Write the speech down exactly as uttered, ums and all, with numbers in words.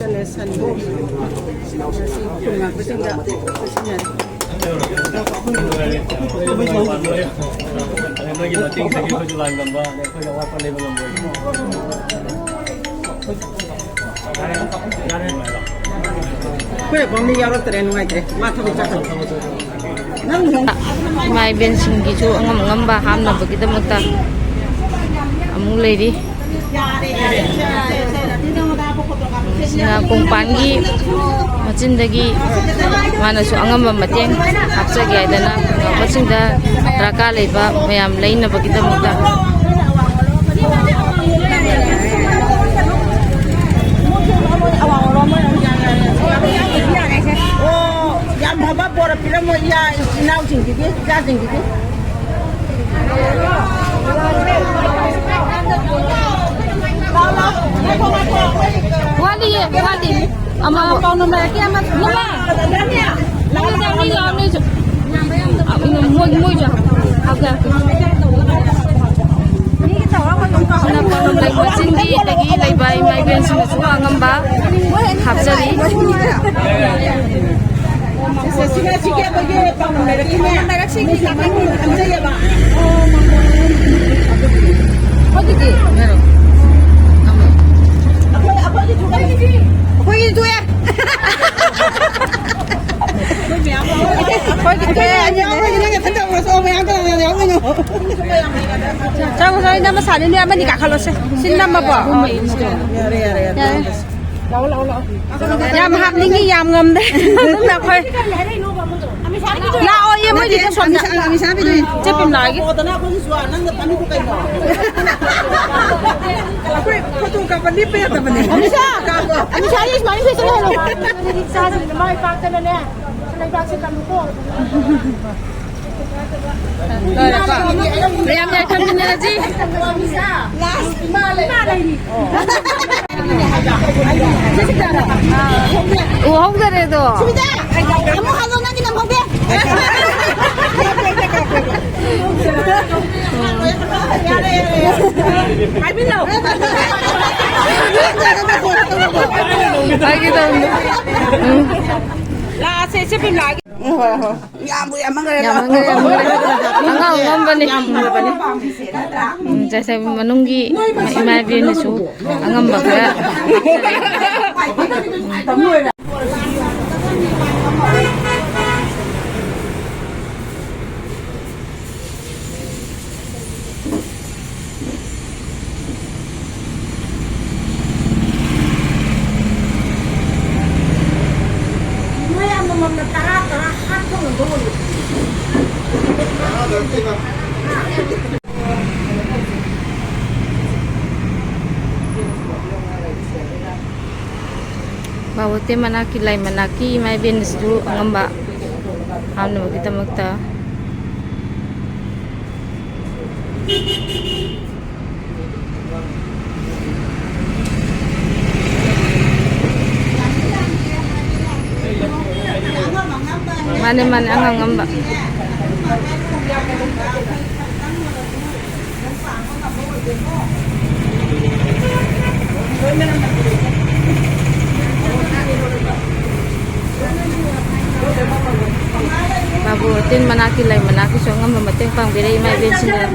ꯆꯠꯂꯦ, ꯁꯟ ꯉꯁꯤ ꯈꯨꯟ ꯉꯥꯛꯄꯁꯤꯡꯗ ꯄꯤꯁꯤꯟꯅꯔꯦ꯫ ꯅꯣꯏꯒꯤ ꯃꯇꯦꯡꯗꯒꯤ ꯑꯩꯈꯣꯏꯁꯨ ꯂꯥꯟ ꯉꯝꯕ, ꯑꯗꯩ ꯑꯩꯈꯣꯏꯅ ꯑꯋꯥꯠꯄ ꯂꯩꯕ ꯉꯝꯕ ꯑꯣꯏꯔꯗꯤ꯫ ꯑꯩꯈꯣꯏ ꯑꯄꯥꯝꯕ ꯌꯥꯎꯔꯛꯇ꯭ꯔꯦ, ꯅꯨꯡꯉꯥꯏꯇ꯭ꯔꯦ, ꯃꯥ ꯊꯕꯛ ꯆꯠꯈ꯭ꯔꯦ꯫ ꯏꯃꯥ ꯏꯕꯦꯟꯁꯤꯡꯒꯤꯁꯨ ꯑꯉꯝ ꯑꯉꯝꯕ ꯍꯥꯞꯅꯕꯒꯤꯗꯃꯛꯇ ꯑꯃꯨꯛ ꯂꯩꯔꯤ꯫ ꯁꯤꯅ ꯀꯣꯡꯄꯥꯟꯒꯤ ꯃꯆꯤꯟꯗꯒꯤ ꯃꯥꯅꯁꯨ ꯑꯉꯝꯕ ꯃꯇꯦꯡ ꯍꯥꯞꯆꯒꯦ ꯍꯥꯏꯗꯅ ꯃꯆꯤꯟꯗ ꯗꯔꯀꯥꯔ ꯂꯩꯕ ꯃꯌꯥꯝ ꯂꯩꯅꯕꯒꯤꯗꯃꯛꯇ꯫ ꯑꯣ, ꯌꯥꯝ ꯐꯕ ꯕꯣꯔ ꯄꯤꯔꯝꯃꯣ, ꯏꯌꯥ, ꯏꯅꯥꯎꯁꯤꯡꯒꯤꯗꯤ, ꯏꯆꯥꯁꯤꯡꯒꯤꯗꯤ꯫ ꯋꯥꯠꯂꯤꯌꯦ, ꯋꯥꯠꯂꯤ꯫ ꯑꯃ ꯄꯥꯎ ꯅꯝꯕꯔ ꯀꯌꯥ ꯑꯃ? ꯃꯃꯥ! ꯂꯥꯛꯑꯣ, ꯂꯥꯛꯑꯣ, ꯂꯥꯛꯑꯣ, ꯂꯥꯛꯑꯣ꯫ ꯃꯣꯏ, ꯃꯣꯏꯁꯨ ꯍꯥꯞꯀꯦ, ꯍꯥꯞꯀꯦ꯫ ꯁꯤꯅ ꯄꯥꯎꯅꯝ ꯂꯩ ꯃꯆꯤꯟꯒꯤ ꯑꯗꯒꯤ ꯂꯩꯕ ꯏꯃꯥ ꯏꯕꯦꯟꯁꯤꯡꯅꯁꯨ ꯑꯉꯝꯕ ꯍꯥꯞꯆꯔꯤ꯫ ꯁꯤꯅ ꯁꯤꯒꯤ ꯑꯩꯈꯣꯏꯒꯤ ꯄꯥꯎꯅꯝ ꯂꯩꯔꯛꯀꯤꯅꯦ꯫ ꯄꯥꯎꯅꯝ ꯂꯩꯔꯛꯁꯤꯒꯤ ꯅꯥꯀꯟ ꯈꯟꯖꯩꯌꯦꯕ꯫ ꯑꯩꯈꯣꯏꯒꯤꯗꯤ? ꯑꯩꯈꯣꯏ, ꯑꯩꯈꯣꯏꯒꯤꯁꯨ ꯑꯩꯈꯣꯏꯒꯤꯁꯨ ꯊꯣꯛꯑꯦ꯫ ꯑꯩꯈꯣꯏ ꯃꯌꯥꯝ ꯇꯧꯔꯒ꯫ ꯑꯩꯈꯣꯏꯒꯤ ꯊꯣꯛꯑꯦ, ꯑꯩꯈꯣꯏꯒꯤ ꯅꯪ ꯅꯊꯟ ꯇꯧꯔꯁꯨ ꯃꯌꯥꯝ ꯇꯧꯔꯒ ꯌꯥꯎꯗꯣꯏꯅꯣ? ꯆꯪꯉꯣ, ꯆꯪꯉꯣ, ꯅꯝꯃ ꯁꯥꯅꯤ, ꯅꯣꯏ ꯑꯃꯅꯤ ꯀꯥꯈꯠꯂꯣꯁꯦ꯫ ꯁꯤ ꯅꯝꯃꯕꯣ? ꯌꯥꯔꯦ, ꯌꯥꯔꯦ, ꯌꯥꯔꯦ꯫ ꯌꯥꯔꯦ꯫ ꯂꯥꯛꯑꯣ, ꯂꯥꯛꯑꯣ, ꯂꯥꯛꯑꯣ꯫ ꯌꯥꯝ ꯍꯥꯞꯅꯤꯡꯉꯤ, ꯌꯥꯝ ꯉꯝꯗꯦ꯫ ꯑꯗꯨꯝ ꯅꯈꯣꯏ꯫ ꯂꯥꯛꯑꯣ, ꯌꯦ, ꯃꯣꯏꯗꯤ ꯅꯠꯇꯦ, ꯁꯣꯝꯗ꯫ ꯑꯃꯤꯁꯥ, ꯑꯃꯤꯁꯥ ꯄꯤꯗꯣꯏꯅꯦ꯫ ꯆꯦ ꯄꯤꯝꯂꯥꯒꯤ꯫ ꯑꯩꯈꯣꯏ ꯐꯣꯇꯣ ꯀꯥꯞꯄ ꯂꯦꯞꯄ ꯌꯥꯗꯕꯅꯦ꯫ ꯑꯃꯤꯁꯥ! ꯀꯥꯞꯄꯣ꯫ ꯑꯃꯤꯁꯥꯒꯤ ꯁꯨꯃꯥꯏꯅ ꯐꯦꯁꯟ ꯍꯜꯂꯣ꯫ ꯏꯆꯥꯁꯤꯡꯅ ꯃꯥꯏ ꯄꯥꯛꯇꯅꯅꯦ, ꯂꯩꯕꯥꯛꯁꯦ ꯀꯜꯂꯨꯀꯣ꯫ ꯂꯣꯏꯔꯦꯀꯣ? ꯃꯌꯥꯝ ꯌꯥꯏꯐꯃꯤꯟꯅꯔꯁꯤ꯫ ꯎꯍꯧꯗꯔꯦꯗꯣ꯫ ꯁꯨꯃꯤꯇꯥ! ꯑꯃꯨꯛ ꯍꯜꯂꯣ, ꯅꯪꯒꯤ ꯅꯝꯍꯧꯒꯦ꯫ ꯄꯥꯏꯃꯤꯟꯅꯧ꯫ ꯍꯥꯏꯒꯦ ꯇꯧꯅꯦ꯫ ꯎꯝ꯫ ꯂꯥꯛꯑꯁꯦ, ꯏꯆꯦ ꯕꯤꯃꯂꯥꯒꯤ꯫ ꯍꯣꯏ, ꯍꯣꯏ꯫ ꯌꯥꯝꯕꯨ ꯌꯥꯝꯃꯟꯈ꯭ꯔꯦ꯫ ꯌꯥꯝꯃꯟꯈ꯭ꯔꯦ, ꯌꯥꯝꯃꯟꯈ꯭ꯔꯦ꯫ ꯑꯉꯥꯡ ꯑꯉꯝꯕꯅꯤ꯫ ꯌꯥꯝ ꯐꯔꯕꯅꯤ꯫ ꯎꯝ, ꯆꯥꯏꯁꯪ ꯃꯅꯨꯡꯒꯤ ꯏꯃꯥ ꯏꯕꯦꯟꯅꯁꯨ ꯑꯉꯝꯕ ꯈꯔ꯫ ꯅꯣꯏ ꯑꯃꯃꯝꯅ ꯇꯔꯥ ꯇꯔꯥ ꯍꯥꯞꯄ ꯉꯝꯗꯧ ꯑꯣꯏꯔꯗꯤ꯫ ꯕꯥꯕꯣꯇꯦ ꯃꯅꯥꯛꯀꯤ, ꯂꯥꯏ ꯃꯅꯥꯛꯀꯤ ꯏꯃꯥ ꯏꯕꯦꯟꯁꯤꯁꯨ ꯑꯉꯝꯕ ꯍꯥꯞꯅꯕꯒꯤꯗꯃꯛꯇ꯫ ꯃꯥꯅꯦ, ꯃꯥꯅꯦ, ꯑꯉꯝ ꯑꯉꯝꯕ꯫ ꯕꯥꯕꯨ ꯍꯣꯇꯦꯜ ꯃꯅꯥꯛꯀꯤ, ꯂꯩ ꯃꯅꯥꯛꯀꯤꯁꯨ ꯑꯉꯝꯕ ꯃꯇꯦꯡ ꯄꯥꯡꯕꯤꯔꯦ ꯏꯃꯥ ꯏꯕꯦꯟꯁꯤꯡꯅ꯫